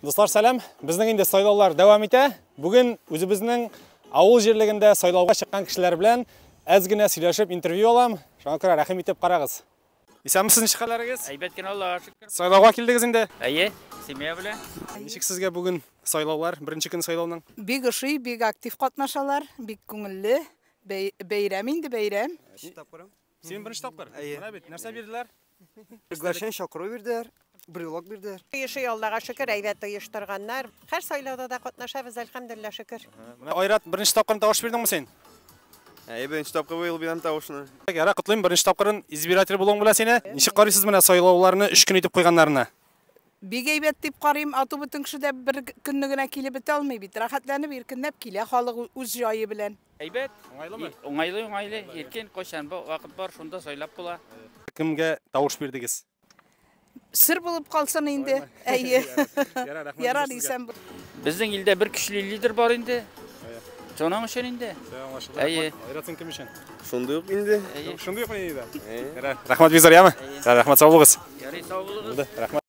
Дуслар, сәлам! Безнең инде сайлаулар дәвам итә. Бүген үзебезнең авыл җирлегендә сайлауга чыккан кешеләр белән әз генә сөйләшеп интервью алам. Шуңа күрә рәхим итеп карагыз. Исәнмесез, ничек хәлләрегез? Әйбәт кенә, Аллага шөкер. Сайлауга килдегез инде? Әйе, семья белән. Ничек сезгә бүген сайлаулар, беренче көн сайлауның? Бик ошый, бик актив катнашалар, бик күңелле. Бәйрәм инде, бәйрәм. Син беренче тапкыр? Әйе. Менә бит, нәрсә бирделәр? Приглашение, чакыру бирделәр, брелок бирделәр. Оешы, Аллага шөкер, әйбәт оештырганнар. Һәр сайлауда да катнашабыз, әлхәмдүлилләһ, шөкер. Менә Айрат, беренче тапкырын тавыш бирдеңме син? Әйе, беренче тапкыр быел бирәм тавышны. Яра, котлыйм, беренче тапкырын избиратель булуың белән сине. Ничек карыйсыз менә сайлауларны 3 көн итеп куйганнарына? Бик әйбәт дип карыйм, ату бөтен кеше дә бер көнне генә килеп бетә алмый бит. Рәхәтләнеп, иркенләп килә халык үз җае белән. Әйбәт. Уңайлымы? Уңайлы, уңайлы. Иркен, кайчан вакыт бар, шунда сайлап була. Кемгә тавыш бирдегез? Сер булып калсын инде. Әйе. Ярар, рәхмәт. Ярар, исән бул. Безнең илдә бер көчле лидер бар инде. Шуның өчен инде. Әйе. Айрат, син кем өчен? Шундый ук инде. Әйе. Шундый ук инде. Ярар, рәхмәт бик зур, яме? Рәхмәт, сау булыгыз. Ярый, сау булыгыз. Булды, рәхмәт.